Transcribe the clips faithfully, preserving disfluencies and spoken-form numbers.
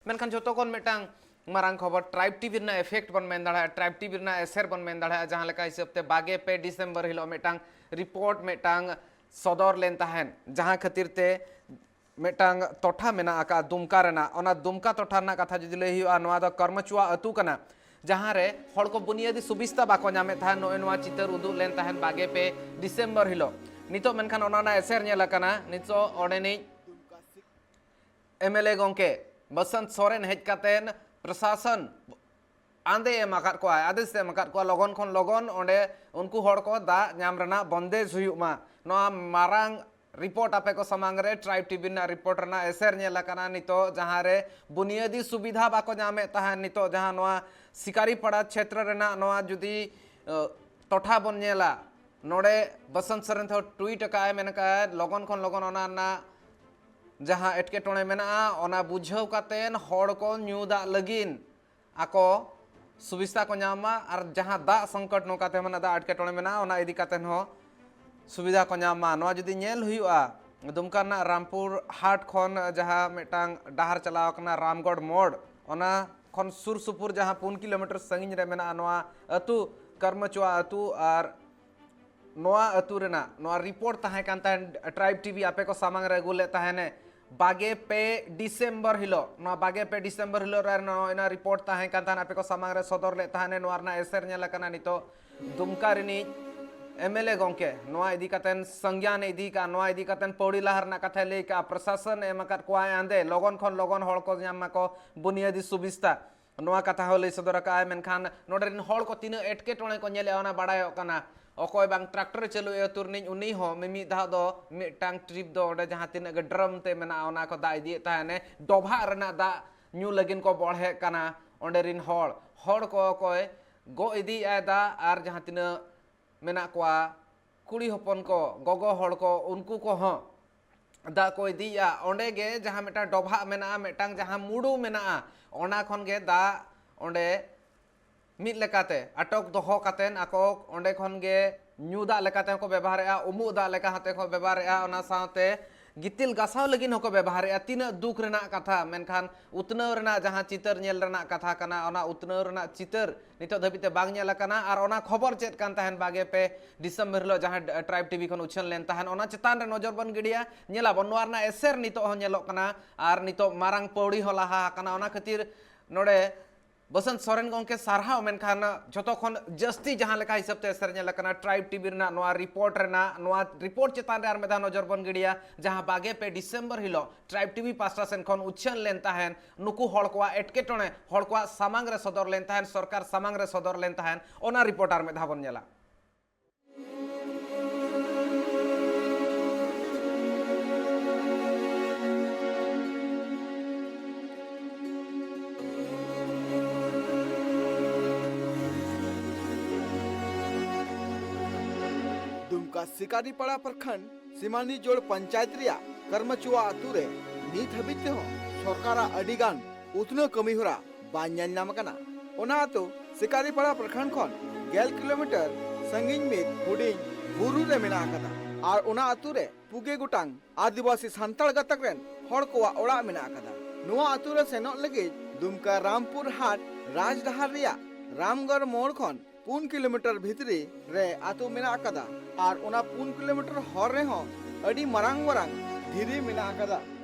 ᱢᱮᱱᱠᱷᱟᱱ ᱡᱚᱛᱚ ᱠᱷᱚᱱ ᱢᱤᱫᱴᱟᱝ ᱢᱟᱨᱟᱝ ᱠᱷᱚᱵᱚᱨ, ᱴᱨᱟᱭᱤᱵᱽ ᱴᱤᱵᱷᱤ ᱨᱮᱱᱟᱜ ᱮᱯᱷᱮᱠᱴ ᱵᱚᱱ ᱢᱮᱱ ᱫᱟᱲᱮᱭᱟᱜᱼᱟ, ᱴᱨᱟᱭᱤᱵᱽ ᱴᱤᱵᱷᱤ ᱨᱮᱱᱟᱜ ᱮᱥᱮᱨ ᱵᱚᱱ ᱢᱮᱱ ᱫᱟᱲᱮᱭᱟᱜᱼᱟ, ᱡᱟᱦᱟᱸ ᱞᱮᱠᱟ ᱦᱤᱥᱟᱹᱵ ᱛᱮ ᱵᱟᱜᱮ ᱯᱮ ᱰᱤᱥᱮᱢᱵᱚᱨ ᱦᱤᱞᱳᱜ ᱢᱤᱫᱴᱟᱝ ᱨᱤᱯᱳᱨᱴ ᱢᱤᱫᱴᱟᱝ ᱥᱚᱫᱚᱨ ᱞᱮᱱ ᱛᱟᱦᱮᱸᱫ, ᱡᱟᱦᱟᱸ ᱠᱷᱟᱹᱛᱤᱨ ᱛᱮ ᱢᱤᱫᱴᱟᱝ ᱴᱚᱴᱷᱟ ᱢᱮᱱᱟᱜ ᱟᱠᱟᱫ ᱫᱩᱢᱠᱟ ᱨᱮᱱᱟᱜ, ᱚᱱᱟ ᱫᱩᱢᱠᱟ ᱴᱚᱴᱷᱟ ᱨᱮᱱᱟᱜ ᱠᱟᱛᱷᱟ ᱡᱩᱫᱤ ᱞᱟᱹᱭ ᱦᱩᱭᱩᱜᱼᱟ, ᱱᱚᱣᱟ ᱫᱚ ᱠᱚᱨᱢᱚᱪᱩᱣᱟ ᱟᱹᱛᱩ ᱠᱟᱱᱟ, ᱡᱟᱦᱟᱸ ᱨᱮ ᱦᱚᱲ ᱠᱚ ᱵᱩᱱᱤᱭᱟᱹᱫᱤ ᱥᱩᱵᱤᱥᱛᱟ ᱵᱟᱠᱚ ᱧᱟᱢᱮᱫ ᱛᱟᱦᱮᱸᱫ᱾ ᱱᱚᱜᱼᱚᱭ ᱱᱚᱣᱟ ᱪᱤᱛᱟᱹᱨ ᱩᱫᱩᱜ ᱞᱮᱱ ᱛᱟᱦᱮᱸᱫ ᱵᱟᱜᱮ ᱯᱮ ᱰᱤᱥᱮᱢᱵᱚᱨ ᱦᱤᱞᱳᱜ᱾ ᱱᱤᱛᱚᱜ ᱢᱮᱱᱠᱷᱟᱱ ᱚᱱᱟ ᱨᱮᱱᱟᱜ ᱮᱥᱮᱨ ᱧᱮᱞ ᱟᱠᱟᱱᱟ᱾ ᱱᱤᱛᱚᱜ ᱚᱸᱰᱮᱱᱤᱡ ᱮᱢ ᱮᱞ ᱮ ᱜᱚᱢᱠᱮ ᱵᱚᱥᱚᱱᱛ ᱥᱚᱨᱮᱱ ᱦᱮᱡ ᱠᱟᱛᱮᱱ ᱯᱨᱚᱥᱟᱥᱚᱱ ᱟᱸᱫᱮ ᱮᱢ ᱟᱠᱟᱫ ᱠᱚᱣᱟᱭ, ᱟᱫᱮᱥ ᱮᱢ ᱟᱠᱟᱫ ᱠᱚᱣᱟ, ᱞᱚᱜᱚᱱ ᱠᱷᱚᱱ ᱞᱚᱜᱚᱱ ᱚᱸᱰᱮ ᱩᱱᱠᱩ ᱦᱚᱲ ᱠᱚ ᱫᱟᱜ ᱧᱟᱢ ᱨᱮᱱᱟᱜ ᱵᱚᱱᱫᱮᱡᱽ ᱦᱩᱭᱩᱜ ᱢᱟ᱾ ᱱᱚᱣᱟ ᱢᱟᱨᱟᱝ ᱨᱤᱯᱳᱨᱴ ᱟᱯᱮ ᱠᱚ ᱥᱟᱢᱟᱝ ᱨᱮ, ᱴᱨᱟᱭᱤᱵᱽ ᱴᱤᱵᱷᱤ ᱨᱮᱱᱟᱜ ᱨᱤᱯᱳᱨᱴ ᱨᱮᱱᱟᱜ ᱮᱥᱮᱨ ᱧᱮᱞ ᱟᱠᱟᱱᱟ᱾ ᱱᱤᱛᱚᱜ ᱡᱟᱦᱟᱸ ᱨᱮ ᱵᱩᱱᱤᱭᱟᱹᱫᱤ ᱥᱩᱵᱤᱫᱷᱟ ᱵᱟᱠᱚ ᱧᱟᱢᱮᱫ ᱛᱟᱦᱮᱸᱫ, ᱱᱤᱛᱚᱜ ᱡᱟᱦᱟᱸ ᱱᱚᱣᱟ ᱥᱤᱠᱟᱨᱤᱯᱟᱲᱟ ᱪᱷᱮᱛᱨᱚ ᱨᱮᱱᱟᱜ ᱱᱚᱣᱟ ᱡᱩᱫᱤ ᱴᱚᱴᱷᱟ ᱵᱚᱱ ᱧᱮᱞᱟ, ᱱᱚᱰᱮ ᱵᱚᱥᱚᱱᱛ ᱥᱚᱨᱮᱱ ᱫᱚ ᱴᱩᱭᱤᱴ ᱟᱠᱟᱫ ᱟᱭ, ᱢᱮᱱ ᱟᱠᱟᱫ ᱞᱚᱜᱚᱱ ᱠᱷᱚᱱ ᱞᱚᱜᱚᱱ ᱚᱱᱟ ᱨᱮᱱᱟᱜ ᱡᱟᱦᱟᱸ ᱮᱴᱠᱮᱴᱚᱬᱮ ᱢᱮᱱᱟᱜᱼᱟ, ᱚᱱᱟ ᱵᱩᱡᱷᱟᱹᱣ ᱠᱟᱛᱮᱱ ᱦᱚᱲ ᱠᱚ ᱧᱩ ᱫᱟᱜ ᱞᱟᱹᱜᱤᱫ ᱟᱠᱚ ᱥᱩᱵᱤᱥᱛᱟ ᱠᱚ ᱧᱟᱢ ᱢᱟ, ᱟᱨ ᱡᱟᱦᱟᱸ ᱫᱟᱜ ᱥᱚᱝᱠᱚᱴ ᱱᱚᱝᱠᱟ ᱛᱮ ᱢᱮᱱᱟᱜ, ᱫᱟᱜ ᱮᱴᱠᱮᱴᱚᱬᱮ ᱢᱮᱱᱟᱜᱼᱟ, ᱚᱱᱟ ᱤᱫᱤ ᱠᱟᱛᱮᱱ ᱦᱚᱸ ᱥᱩᱵᱤᱫᱷᱟ ᱠᱚ ᱧᱟᱢ ᱢᱟ᱾ ᱱᱚᱣᱟ ᱡᱩᱫᱤ ᱧᱮᱞ ᱦᱩᱭᱩᱜᱼᱟ, ᱫᱩᱢᱠᱟ ᱨᱮᱱᱟᱜ ᱨᱟᱢᱯᱩᱨ ᱦᱟᱴ ᱠᱷᱚᱱ ᱡᱟᱦᱟᱸ ᱢᱤᱫᱴᱟᱝ ᱰᱟᱦᱟᱨ ᱪᱟᱞᱟᱣ ᱠᱟᱱᱟ ᱨᱟᱢᱜᱚᱲ ᱢᱳᱲ, ᱚᱱᱟ ᱠᱷᱚᱱ ᱥᱩᱨ ᱥᱩᱯᱩᱨ ᱡᱟᱦᱟᱸ ᱯᱩᱱ ᱠᱤᱞᱳᱢᱤᱴᱟᱨ ᱥᱟᱺᱜᱤᱧ ᱨᱮ ᱢᱮᱱᱟᱜᱼᱟ ᱱᱚᱣᱟ ᱟᱹᱛᱩ, ᱠᱟᱨᱢᱟᱪᱩᱣᱟ ᱟᱹᱛᱩ, ᱟᱨ ᱱᱚᱣᱟ ᱟᱹᱛᱩ ᱨᱮᱱᱟᱜ ᱱᱚᱣᱟ ᱨᱤᱯᱳᱨᱴ ᱛᱟᱦᱮᱸ ᱠᱟᱱ ᱛᱟᱦᱮᱸᱫ, ᱴᱨᱟᱭᱤᱵᱽ ᱴᱤᱵᱷᱤ ᱟᱯᱮ ᱠᱚ ᱥᱟᱢᱟᱝ ᱨᱮ ᱟᱹᱜᱩ ᱞᱮᱫ ᱛᱟᱦᱮᱱᱮ ᱵᱟᱜᱮ ᱯᱮ ᱰᱤᱥᱮᱢᱵᱚᱨ ᱦᱤᱞᱳᱜ᱾ ᱱᱚᱣᱟ ᱵᱟᱜᱮ ᱯᱮ ᱰᱤᱥᱮᱢᱵᱚᱨ ᱦᱤᱞᱳᱜ ᱨᱮ ᱱᱚᱣᱟ ᱨᱤᱯᱳᱨᱴ ᱛᱟᱦᱮᱸ ᱠᱟᱱ ᱛᱟᱦᱮᱸᱫ, ᱟᱯᱮ ᱠᱚ ᱥᱟᱢᱟᱝ ᱨᱮ ᱥᱚᱫᱚᱨ ᱞᱮᱫ ᱛᱟᱦᱮᱱᱮ᱾ ᱱᱚᱣᱟ ᱨᱮᱱᱟᱜ ᱮᱥᱮᱨ ᱧᱮᱞ ᱟᱠᱟᱱᱟ ᱱᱤᱛᱚᱜ ᱫᱩᱢᱠᱟ ᱨᱤᱱᱤᱡ ᱮᱢ ᱮᱞ ᱮ ᱜᱚᱢᱠᱮ ᱱᱚᱣᱟ ᱤᱫᱤ ᱠᱟᱛᱮᱱ ᱥᱚᱝᱜᱽᱭᱟᱱ ᱤᱫᱤ ᱠᱟᱜᱼᱟ, ᱱᱚᱣᱟ ᱤᱫᱤ ᱠᱟᱛᱮᱱ ᱯᱟᱹᱣᱲᱤ ᱞᱟᱦᱟ ᱨᱮᱱᱟᱜ ᱠᱟᱛᱷᱟᱭ ᱞᱟᱹᱭ ᱠᱟᱜᱼᱟ, ᱯᱨᱚᱥᱟᱥᱚᱱ ᱮᱢ ᱟᱠᱟᱫ ᱠᱚᱣᱟᱭ ᱟᱸᱫᱮ, ᱞᱚᱜᱚᱱ ᱠᱷᱚᱱ ᱞᱚᱜᱚᱱ ᱦᱚᱲ ᱠᱚ ᱧᱟᱢ ᱢᱟᱠᱚ ᱵᱩᱱᱤᱭᱟᱹᱫᱤ ᱥᱩᱵᱤᱥᱛᱟ᱾ ᱱᱚᱣᱟ ᱠᱟᱛᱷᱟ ᱦᱚᱸ ᱞᱟᱹᱭ ᱥᱚᱫᱚᱨ ᱟᱠᱟᱫᱼᱟᱭ᱾ ᱢᱮᱱᱠᱷᱟᱱ ᱱᱚᱰᱮ ᱨᱮᱱ ᱦᱚᱲ ᱠᱚ ᱛᱤᱱᱟᱹᱜ ᱮᱴᱠᱮᱴᱚᱬᱮ ᱠᱚ ᱧᱮᱞᱮᱫᱼᱟ, ᱚᱱᱟ ᱵᱟᱲᱟᱭᱚᱜ ᱠᱟᱱᱟ᱾ ᱚᱠᱚᱭ ᱵᱟᱝ ᱴᱨᱟᱠᱴᱚᱨ ᱮ ᱪᱟᱹᱞᱩᱭᱮᱫᱼᱟ ᱟᱹᱛᱩ ᱨᱤᱱᱤᱡ, ᱩᱱᱤ ᱦᱚᱸ ᱢᱤᱢᱤᱫ ᱫᱷᱟᱣ ᱫᱚ ᱢᱤᱫᱴᱟᱝ ᱴᱨᱤᱯ ᱫᱚ ᱚᱸᱰᱮ ᱡᱟᱦᱟᱸ ᱛᱤᱱᱟᱹᱜ ᱜᱮ ᱰᱨᱟᱢ ᱛᱮ ᱢᱮᱱᱟᱜᱼᱟ, ᱚᱱᱟ ᱠᱚ ᱫᱟᱜ ᱤᱫᱤᱭᱮᱫ ᱛᱟᱦᱮᱱᱮ, ᱰᱚᱵᱷᱟᱜ ᱨᱮᱱᱟᱜ ᱫᱟᱜ ᱧᱩ ᱞᱟᱹᱜᱤᱫ ᱠᱚ ᱵᱚᱲᱦᱮᱜ ᱠᱟᱱᱟ᱾ ᱚᱸᱰᱮ ᱨᱮᱱ ᱦᱚᱲ, ᱦᱚᱲ ᱠᱚ ᱚᱠᱚᱭ ᱜᱚᱜ ᱤᱫᱤᱭᱮᱫᱼᱟᱭ ᱫᱟᱜ, ᱟᱨ ᱡᱟᱦᱟᱸ ᱛᱤᱱᱟᱹᱜ ᱢᱮᱱᱟᱜ ᱠᱚᱣᱟ, ᱠᱩᱲᱤ ᱦᱚᱯᱚᱱ ᱠᱚ, ᱜᱚᱜᱚ ᱦᱚᱲ ᱠᱚ, ᱩᱱᱠᱩ ᱠᱚᱦᱚᱸ ᱫᱟᱜ ᱠᱚ ᱤᱫᱤᱭᱮᱫᱼᱟ᱾ ᱚᱸᱰᱮ ᱜᱮ ᱡᱟᱦᱟᱸ ᱢᱤᱫᱴᱟᱝ ᱰᱚᱵᱷᱟᱜ ᱢᱮᱱᱟᱜᱼᱟ, ᱢᱤᱫᱴᱟᱝ ᱡᱟᱦᱟᱸ ᱢᱩᱰᱩ ᱢᱮᱱᱟᱜᱼᱟ, ᱚᱱᱟ ᱠᱷᱚᱱ ᱜᱮ ᱫᱟᱜ ᱚᱸᱰᱮ ᱢᱤᱫ ᱞᱮᱠᱟᱛᱮ ᱟᱴᱚᱠ ᱫᱚᱦᱚ ᱠᱟᱛᱮᱱ ᱟᱠᱚ ᱚᱸᱰᱮ ᱠᱷᱚᱱ ᱜᱮ ᱧᱩ ᱫᱟᱜ ᱞᱮᱠᱟᱛᱮ ᱦᱚᱸᱠᱚ ᱵᱮᱵᱚᱦᱟᱨᱮᱫᱼᱟ, ᱩᱢᱩᱜ ᱫᱟᱜ ᱞᱮᱠᱟ ᱦᱚᱸᱛᱮ ᱠᱚ ᱵᱮᱵᱚᱦᱟᱨᱮᱫᱼᱟ, ᱚᱱᱟ ᱥᱟᱶᱛᱮ ᱜᱤᱛᱤᱞ ᱜᱟᱥᱟᱣ ᱞᱟᱹᱜᱤᱫ ᱦᱚᱸᱠᱚ ᱵᱮᱵᱚᱦᱟᱨᱮᱫᱼᱟ᱾ ᱛᱤᱱᱟᱹᱜ ᱫᱩᱠ ᱨᱮᱱᱟᱜ ᱠᱟᱛᱷᱟ, ᱢᱮᱱᱠᱷᱟᱱ ᱩᱛᱱᱟᱹᱣ ᱨᱮᱱᱟᱜ ᱡᱟᱦᱟᱸ ᱪᱤᱛᱟᱹᱨ ᱧᱮᱞ ᱨᱮᱱᱟᱜ ᱠᱟᱛᱷᱟ ᱠᱟᱱᱟ, ᱚᱱᱟ ᱩᱛᱱᱟᱹᱣ ᱨᱮᱱᱟᱜ ᱪᱤᱛᱟᱹᱨ ᱱᱤᱛᱚᱜ ᱫᱷᱟᱹᱵᱤᱡ ᱛᱮ ᱵᱟᱝ ᱧᱮᱞ ᱟᱠᱟᱱᱟ᱾ ᱟᱨ ᱚᱱᱟ ᱠᱷᱚᱵᱚᱨ ᱪᱮᱫ ᱠᱟᱱ ᱛᱟᱦᱮᱸᱱ, ᱵᱟᱜᱮ ᱯᱮ ᱰᱤᱥᱮᱢᱵᱚᱨ ᱦᱤᱞᱳᱜ ᱡᱟᱦᱟᱸ ᱴᱨᱟᱭᱤᱵᱽ ᱴᱤᱵᱷᱤ ᱠᱷᱚᱱ ᱩᱪᱷᱟᱹᱱ ᱞᱮᱱ ᱛᱟᱦᱮᱸᱱ, ᱚᱱᱟ ᱪᱮᱛᱟᱱ ᱨᱮ ᱱᱚᱡᱚᱨ ᱵᱚᱱ ᱜᱤᱰᱤᱭᱟ, ᱧᱮᱞᱟᱵᱚᱱ ᱱᱚᱣᱟ ᱨᱮᱱᱟᱜ ᱮᱥᱮᱨ ᱱᱤᱛᱚᱜ ᱦᱚᱸ ᱧᱮᱞᱚᱜ ᱠᱟᱱᱟ᱾ ᱟᱨ ᱱᱤᱛᱚᱜ ᱢᱟᱨᱟᱝ ᱯᱟᱹᱣᱲᱤ ᱦᱚᱸ ᱞᱟᱦᱟ ᱟᱠᱟᱱᱟ᱾ ᱚᱱᱟ ᱠᱷᱟᱹᱛᱤᱨ ᱱᱚᱰᱮ ᱵᱚᱥᱚᱱᱛ ᱥᱚᱨᱮᱱ ᱜᱚᱢᱠᱮ ᱥᱟᱨᱦᱟᱣ, ᱢᱮᱱᱠᱷᱟᱱ ᱡᱷᱚᱛᱚ ᱠᱷᱚᱱ ᱡᱟᱹᱥᱛᱤ ᱡᱟᱦᱟᱸ ᱞᱮᱠᱟ ᱦᱤᱥᱟᱹᱵ ᱛᱮ ᱮᱥᱮᱨ ᱧᱮᱞ ᱟᱠᱟᱱᱟ ᱴᱨᱟᱭᱤᱵᱽ ᱴᱤᱵᱷᱤ ᱨᱮᱱᱟᱜ ᱱᱚᱣᱟ ᱨᱤᱯᱳᱨᱴ ᱨᱮᱱᱟᱜ, ᱱᱚᱣᱟ ᱨᱤᱯᱳᱨᱴ ᱪᱮᱛᱟᱱ ᱨᱮ ᱟᱨ ᱢᱤᱫ ᱫᱷᱟᱣ ᱱᱚᱡᱚᱨ ᱵᱚᱱ ᱜᱤᱰᱤᱭᱟ, ᱡᱟᱦᱟᱸ ᱵᱟᱜᱮ ᱯᱮ ᱰᱤᱥᱮᱢᱵᱚᱨ ᱦᱤᱞᱳᱜ ᱴᱨᱟᱭᱤᱵᱽ ᱴᱤᱵᱷᱤ ᱯᱟᱥᱴᱟ ᱥᱮᱱ ᱠᱷᱚᱱ ᱩᱪᱷᱟᱹᱱ ᱞᱮᱱ ᱛᱟᱦᱮᱸᱱ, ᱱᱩᱠᱩ ᱦᱚᱲ ᱠᱚᱣᱟᱜ ᱮᱴᱠᱮᱴᱚᱬᱮ ᱦᱚᱲ ᱠᱚᱣᱟᱜ ᱥᱟᱢᱟᱝ ᱨᱮ ᱥᱚᱫᱚᱨ ᱞᱮᱱ ᱛᱟᱦᱮᱸᱱ, ᱥᱚᱨᱠᱟᱨ ᱥᱟᱢᱟᱝ ᱨᱮ ᱥᱚᱫᱚᱨ ᱞᱮᱱ ᱛᱟᱦᱮᱸᱱ, ᱚᱱᱟ ᱨᱤᱯᱳᱨᱴ ᱟᱨ ᱢᱤᱫ ᱫᱷᱟᱣ ᱵᱚᱱ ᱧᱮᱞᱟ᱾ ᱫᱩᱢᱠᱟ ᱥᱤᱠᱟᱨᱤᱯᱟᱲᱟ ᱯᱨᱚᱠᱷᱚᱸᱰ ᱥᱤᱢᱟᱱᱤ ᱡᱳᱲ ᱯᱚᱧᱪᱟᱭᱮᱛ ᱨᱮᱭᱟᱜ ᱠᱟᱨᱢᱟᱪᱩᱣᱟ ᱟᱛᱳ ᱨᱮ ᱱᱤᱛ ᱦᱟᱹᱵᱤᱡ ᱛᱮᱦᱚᱸ ᱥᱚᱨᱠᱟᱨᱟᱜ ᱟᱹᱰᱤ ᱜᱟᱱ ᱩᱛᱱᱟᱹᱣ ᱠᱟᱹᱢᱤ ᱦᱚᱨᱟ ᱵᱟᱝ ᱧᱮᱞ ᱧᱟᱢ ᱟᱠᱟᱱᱟ᱾ ᱚᱱᱟ ᱟᱛᱳ ᱥᱤᱠᱟᱨᱤᱯᱟᱲᱟ ᱯᱨᱚᱠᱷᱚᱸᱰ ᱠᱷᱚᱱ ᱜᱮᱞ ᱠᱤᱞᱳᱢᱤᱴᱟᱨ ᱥᱟᱺᱜᱤᱧ ᱢᱤᱫ ᱦᱩᱰᱤᱧ ᱵᱩᱨᱩ ᱨᱮ ᱢᱮᱱᱟᱜ ᱟᱠᱟᱫᱟ᱾ ᱟᱨ ᱚᱱᱟ ᱟᱛᱳ ᱨᱮ ᱯᱩᱜᱮ ᱜᱚᱴᱟᱝ ᱟᱹᱫᱤᱵᱟᱹᱥᱤ ᱥᱟᱱᱛᱟᱲ ᱜᱟᱛᱟᱠ ᱨᱮᱱ ᱦᱚᱲ ᱠᱚᱣᱟᱜ ᱚᱲᱟᱜ ᱢᱮᱱᱟᱜ ᱟᱠᱟᱫᱟ᱾ ᱱᱚᱣᱟ ᱟᱛᱳ ᱨᱮ ᱥᱮᱱᱚᱜ ᱞᱟᱹᱜᱤᱫ ᱫᱩᱢᱠᱟ ᱨᱟᱢᱯᱩᱨ ᱦᱟᱴ ᱨᱟᱡᱽᱰᱟᱦᱟᱨ ᱨᱮᱭᱟᱜ ᱨᱟᱢᱜᱚᱲ ᱢᱳᱲ ᱠᱷᱚᱱ ᱯᱩᱱ ᱠᱤᱞᱳᱢᱤᱴᱟᱨ ᱵᱷᱤᱛᱨᱤ ᱨᱮ ᱟᱛᱳ ᱢᱮᱱᱟᱜ ᱟᱠᱟᱫᱟ᱾ ᱟᱨ ᱚᱱᱟ ᱯᱩᱱ ᱠᱤᱞᱳᱢᱤᱴᱟᱨ ᱦᱚᱨ ᱨᱮᱦᱚᱸ ᱟᱹᱰᱤ ᱢᱟᱨᱟᱝ ᱢᱟᱨᱟᱝ ᱫᱷᱤᱨᱤ ᱢᱮᱱᱟᱜ ᱟᱠᱟᱫᱟ,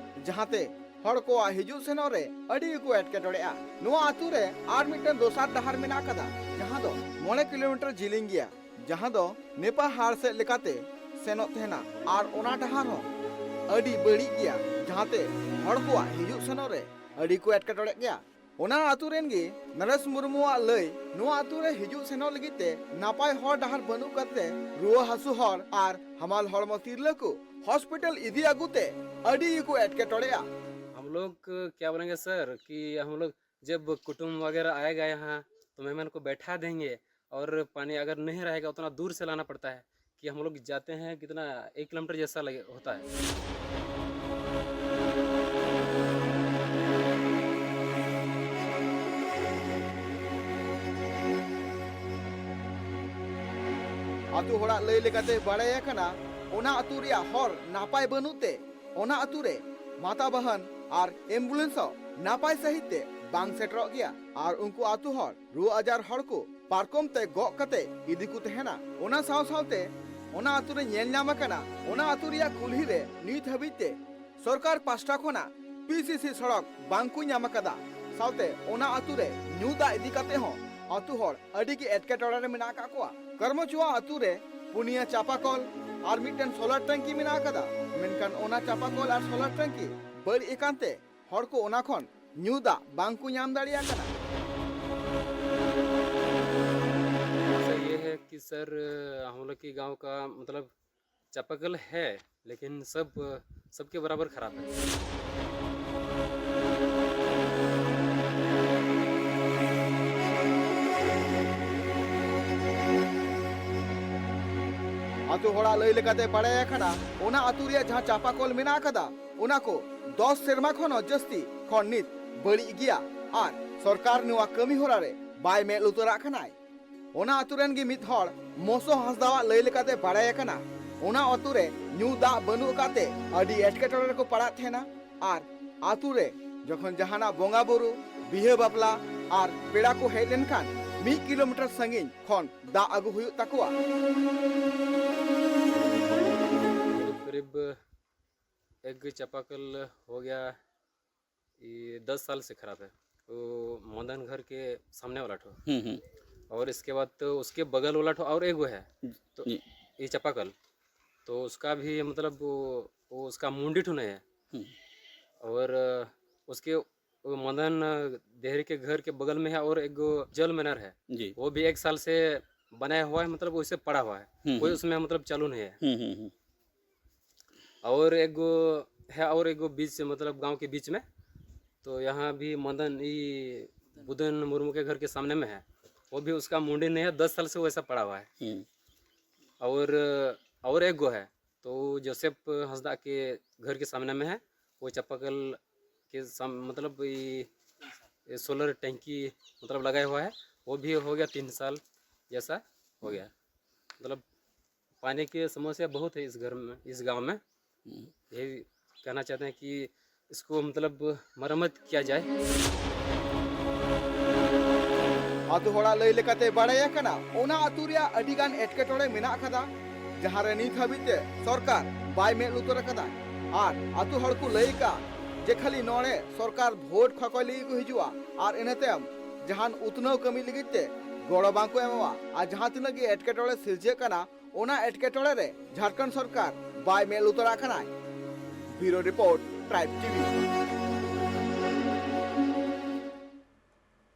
ᱡᱟᱦᱟᱸᱛᱮ ᱦᱚᱲ ᱠᱚᱣᱟᱜ ᱦᱤᱡᱩᱜ ᱥᱮᱱᱚᱜ ᱨᱮ ᱟᱹᱰᱤ ᱜᱮᱠᱚ ᱮᱴᱠᱮᱴᱚᱬᱮᱜᱼᱟ᱾ ᱱᱚᱣᱟ ᱟᱛᱳ ᱨᱮ ᱟᱨ ᱢᱤᱫᱴᱟᱝ ᱫᱚᱥᱟᱨ ᱰᱟᱦᱟᱨ ᱢᱮᱱᱟᱜ ᱟᱠᱟᱫᱟ, ᱡᱟᱦᱟᱸ ᱫᱚ ᱢᱚᱬᱮ ᱠᱤᱞᱳᱢᱤᱴᱟᱨ ᱡᱤᱞᱤᱧ ᱜᱮᱭᱟ, ᱡᱟᱦᱟᱸ ᱫᱚ ᱱᱮᱯᱟᱦᱟᱲ ᱥᱮᱫ ᱞᱮᱠᱟᱛᱮ ᱥᱮᱱᱚᱜ ᱛᱟᱦᱮᱱᱟ᱾ ᱟᱨ ᱚᱱᱟ ᱰᱟᱦᱟᱨ ᱦᱚᱸ ᱟᱹᱰᱤ ᱵᱟᱹᱲᱤᱡ ᱜᱮᱭᱟ, ᱡᱟᱦᱟᱸᱛᱮ ᱦᱚᱲ ᱠᱚᱣᱟᱜ ᱦᱤᱡᱩᱜ ᱥᱮᱱᱚᱜ ᱨᱮ ᱟᱹᱰᱤ ᱠᱚ ᱮᱴᱠᱮᱴᱚᱬᱮᱜ ᱜᱮᱭᱟ᱾ ᱚᱱᱟ ᱟᱛᱳ ᱨᱮᱱ ᱜᱮ ᱱᱚᱨᱮᱥ ᱢᱩᱨᱢᱩᱣᱟᱜ ᱞᱟᱹᱭ, ᱱᱚᱣᱟ ᱟᱛᱳ ᱨᱮ ᱦᱤᱡᱩᱜ ᱥᱮᱱᱚᱜ ᱞᱟᱹᱜᱤᱫ ᱛᱮ ᱱᱟᱯᱟᱭ ᱦᱚᱨ ᱰᱟᱦᱟᱨ ᱵᱟᱹᱱᱩᱜ ᱠᱟᱛᱮ ᱨᱩᱣᱟᱹ ᱦᱟᱹᱥᱩ ᱦᱚᱲ ᱟᱨ ᱦᱟᱢᱟᱞ ᱦᱚᱲᱢᱚ ᱛᱤᱨᱞᱟᱹ ᱠᱚ ᱦᱚᱥᱯᱤᱴᱟᱞ ᱤᱫᱤ ᱟᱹᱜᱩ ᱛᱮ ᱟᱹᱰᱤ ᱜᱮᱠᱚ ᱮᱴᱠᱮᱴᱚᱬᱮᱜᱼᱟ᱾ हम लोग क्या बोलेंगे सर कि हम लोग जब कुटुंब वगैरह आएगा यहाँ तो मेहमान को बैठा देंगे और पानी अगर नहीं रहेगा उतना दूर से लाना पड़ता है कि हम लोग जाते हैं कितना एक किलोमीटर जैसा लगे होता है। ᱟᱛᱳ ᱦᱚᱲᱟᱜ ᱞᱟᱹᱭ ᱞᱮᱠᱟᱛᱮ ᱵᱟᱲᱟᱭ ᱟᱠᱟᱱᱟ, ᱚᱱᱟ ᱟᱛᱳ ᱨᱮᱭᱟᱜ ᱦᱚᱨ ᱱᱟᱯᱟᱭ ᱵᱟᱹᱱᱩᱜ ᱛᱮ ᱚᱱᱟ ᱟᱹᱛᱩ ᱨᱮ ᱢᱟᱛᱟ ᱵᱟᱦᱟᱱ ᱟᱨ ambulance ᱦᱚᱸ ᱱᱟᱯᱟᱭ ᱥᱟᱹᱦᱤᱡ ᱛᱮ ᱵᱟᱝ ᱥᱮᱴᱮᱨᱚᱜ ᱜᱮᱭᱟ ᱟᱨ ᱩᱱᱠᱩ ᱟᱹᱛᱩ ᱦᱚᱲ ᱨᱩᱣᱟᱹ ᱟᱡᱟᱨ ᱦᱚᱲ ᱠᱚ ᱯᱟᱨᱠᱚᱢ ᱛᱮ ᱜᱚᱜ ᱠᱟᱛᱮ ᱤᱫᱤ ᱠᱚ ᱛᱟᱦᱮᱱᱟ᱾ ᱚᱱᱟ ᱥᱟᱶ ᱥᱟᱶᱛᱮ ᱚᱱᱟ ᱟᱹᱛᱩ ᱨᱮ ᱧᱮᱞ ᱧᱟᱢ ᱟᱠᱟᱱᱟ, ᱚᱱᱟ ᱟᱹᱛᱩ ᱨᱮᱭᱟᱜ ᱠᱩᱞᱦᱤ ᱨᱮ ᱱᱤᱛ ᱦᱟᱹᱵᱤᱡ ᱛᱮ ᱥᱚᱨᱠᱟᱨ ᱯᱟᱥᱴᱟ ᱠᱷᱚᱱᱟᱜ P C C ᱥᱚᱲᱚᱠ ᱵᱟᱝ ᱠᱚ ᱧᱟᱢ ᱟᱠᱟᱫᱟ᱾ ᱥᱟᱶᱛᱮ ᱚᱱᱟ ᱟᱹᱛᱩ ᱨᱮ ᱧᱩ ᱫᱟᱜ ᱤᱫᱤ ᱠᱟᱛᱮ ᱦᱚᱸ ᱟᱹᱛᱩ ᱦᱚᱲ ᱟᱹᱰᱤ ᱜᱮ ᱮᱴᱠᱮᱴᱚᱬᱮ ᱨᱮ ᱢᱮᱱᱟᱜ ᱟᱠᱟᱫ ᱠᱚᱣᱟ᱾ ᱠᱚᱨᱢᱚᱪᱩᱣᱟ ᱟᱹᱛᱩ ᱨᱮ ᱯᱩᱱᱭᱟᱹ ᱪᱟᱯᱟ ᱠᱚᱞ ᱟᱨ ᱢᱤᱫᱴᱮᱱ solar ᱴᱮᱝᱠᱤ ᱢᱮᱱᱟᱜ ᱟᱠᱟᱫᱟ, ᱢᱮᱱᱠᱷᱟᱱ ᱚᱱᱟ ᱪᱟᱯᱟ ᱠᱚᱞ ᱟᱨ solar ᱴᱮᱝᱠᱤ ᱵᱟᱹᱲᱤᱡ ᱟᱠᱟᱱ ᱛᱮ ᱦᱚᱲ ᱠᱚ ᱚᱱᱟ ᱠᱷᱚᱱ ᱧᱩ ᱫᱟᱜ ᱵᱟᱝ ᱠᱚ ᱧᱟᱢ ᱫᱟᱲᱮᱭᱟᱜ ᱠᱟᱱᱟ᱾ ऐसा ये है कि सर, हम लोग के गांव का मतलब चापाकल है, लेकिन सब सबके बराबर खराब है। ᱟᱹᱛᱩ ᱦᱚᱲᱟᱜ ᱞᱟᱹᱭ ᱞᱮᱠᱟᱛᱮ ᱵᱟᱲᱟᱭ ᱟᱠᱟᱱᱟ, ᱚᱱᱟ ᱟᱹᱛᱩ ᱨᱮᱭᱟᱜ ᱡᱟᱦᱟᱸ ᱪᱟᱯᱟ ᱠᱚᱞ ᱢᱮᱱᱟᱜ ᱟᱠᱟᱫᱟ, ᱚᱱᱟ ᱠᱚ ᱫᱚᱥ ᱥᱮᱨᱢᱟ ᱠᱷᱚᱱ ᱦᱚᱸ ᱡᱟᱹᱥᱛᱤ ᱠᱷᱚᱱ ᱱᱤᱛ ᱵᱟᱹᱲᱤᱡ ᱜᱮᱭᱟ ᱟᱨ ᱥᱚᱨᱠᱟᱨ ᱱᱚᱣᱟ ᱠᱟᱹᱢᱤ ᱦᱚᱨᱟ ᱨᱮ ᱵᱟᱭ ᱢᱮᱫ ᱞᱩᱛᱩᱨᱟᱜ ᱠᱟᱱᱟᱭ᱾ ᱚᱱᱟ ᱟᱹᱛᱩ ᱨᱮᱱ ᱜᱮ ᱢᱤᱫ ᱦᱚᱲ ᱢᱚᱥᱚ ᱦᱟᱸᱥᱫᱟᱣᱟᱜ ᱞᱟᱹᱭ ᱞᱮᱠᱟᱛᱮ ᱵᱟᱲᱟᱭ ᱟᱠᱟᱱᱟ, ᱚᱱᱟ ᱟᱹᱛᱩ ᱨᱮ ᱧᱩ ᱫᱟᱜ ᱵᱟᱹᱱᱩᱜ ᱟᱠᱟᱫ ᱛᱮ ᱟᱹᱰᱤ ᱮᱴᱠᱮᱴᱚᱬᱮ ᱨᱮᱠᱚ ᱯᱟᱲᱟᱜ ᱛᱟᱦᱮᱱᱟ ᱟᱨ ᱟᱹᱛᱩ ᱨᱮ ᱡᱚᱠᱷᱚᱱ ᱡᱟᱦᱟᱱᱟᱜ ᱵᱚᱸᱜᱟ ᱵᱩᱨᱩ, ᱵᱤᱦᱟᱹ ᱵᱟᱯᱞᱟ ᱟᱨ ᱯᱮᱲᱟ ᱠᱚ ᱦᱮᱡ ᱞᱮᱱᱠᱷᱟᱱ ᱢᱤᱫ ᱠᱤᱞᱳᱢᱤᱴᱟᱨ ᱥᱟᱺᱜᱤᱧ ᱠᱷᱚᱱ ᱫᱟᱜ ᱟᱹᱜᱩ ᱦᱩᱭᱩᱜ ᱛᱟᱠᱚᱣᱟ᱾ करीब करीब एक चापाकल हो गया, ये दस साल से खराब है। वो मदन घर के सामने वाला ठो, हम्म हम्म और इसके बाद तो उसके बगल वाला ठो और एगो है, तो जी। ये चापाकल, तो उसका भी मतलब वो, वो उसका मुंडी ठो नहीं है। हम्म। और उसके वो मदन देहरी के घर के बगल में है और एक गो जल मैनर है, जी। वो भी एक साल से बनाया हुआ है, मतलब वैसे पड़ा हुआ है, हम्म, कोई हम्म। उसमें मतलब चालू नहीं है। हम्म हम्म हम्म और एक गो है, और एक गो बीच से, मतलब गांव के बीच में, तो यहाँ भी मदन ई बुधन मुर्मू के घर के सामने में है, वो भी उसका मुंडी नहीं है, दस साल से वैसा पड़ा हुआ है। हम्म और और एक गो है, तो वो जोसेफ हंसदा के घर के सामने में है, वो चापाकल के साम मतलब ये, ये सोलर टंकी मतलब लगाया हुआ है, वो भी हो गया तीन साल जैसा हो गया। मतलब पानी की समस्या बहुत है इस घर में, इस गांव में। हम्म। यही कहना चाहते हैं कि इसको मतलब मरम्मत किया जाए। ᱟᱛᱳ ᱦᱚᱲᱟᱜ ᱞᱟᱹᱭ ᱞᱮᱠᱟᱛᱮ ᱵᱟᱲᱟᱭ ᱟᱠᱟᱱᱟ, ᱚᱱᱟ ᱟᱛᱳ ᱨᱮᱭᱟᱜ ᱟᱹᱰᱤ ᱜᱟᱱ ᱮᱴᱠᱮᱴᱚᱬᱮ ᱢᱮᱱᱟᱜ ᱟᱠᱟᱫᱟ, ᱡᱟᱦᱟᱸ ᱨᱮ ᱱᱤᱛ ᱦᱟᱹᱵᱤᱡ ᱛᱮ ᱥᱚᱨᱠᱟᱨ ᱵᱟᱭ ᱢᱮᱫ ᱞᱩᱛᱩᱨ ᱟᱠᱟᱫᱟ᱾ ᱟᱨ ᱟᱛᱳ ᱦᱚᱲ ᱠᱚ ᱞᱟᱹᱭ ᱟᱠᱟᱫ ᱡᱮ ᱠᱷᱟᱹᱞᱤ ᱱᱚᱰᱮ ᱥᱚᱨᱠᱟᱨ ᱵᱷᱳᱴ ᱠᱷᱚᱠᱚᱭ ᱞᱟᱹᱜᱤᱫ ᱠᱚ ᱦᱤᱡᱩᱜᱼᱟ ᱟᱨ ᱤᱱᱟᱹ ᱛᱟᱭᱚᱢ ᱡᱟᱦᱟᱱ ᱩᱛᱱᱟᱹᱣ ᱠᱟᱹᱢᱤ ᱞᱟᱹᱜᱤᱫ ᱛᱮ ᱜᱚᱲᱚ ᱵᱟᱝ ᱠᱚ ᱮᱢᱚᱜᱼᱟ᱾ ᱟᱨ ᱡᱟᱦᱟᱸ ᱛᱤᱱᱟᱹᱜ ᱜᱮ ᱮᱴᱠᱮᱴᱚᱬᱮ ᱥᱤᱨᱡᱟᱹᱜ ᱠᱟᱱᱟ, ᱚᱱᱟ ᱮᱴᱠᱮᱴᱚᱬᱮ ᱨᱮ ᱡᱷᱟᱲᱠᱷᱚᱸᱰ ᱥᱚᱨᱠᱟᱨ ᱵᱟᱭ ᱢᱮᱫ ᱞᱩᱛᱩᱨᱟᱜ ᱠᱟᱱᱟᱭ᱾ ᱵᱤᱭᱩᱨᱳ ᱨᱤᱯᱳᱨᱴ, ᱴᱨᱟᱭᱤᱵᱽ ᱴᱤᱵᱷᱤ᱾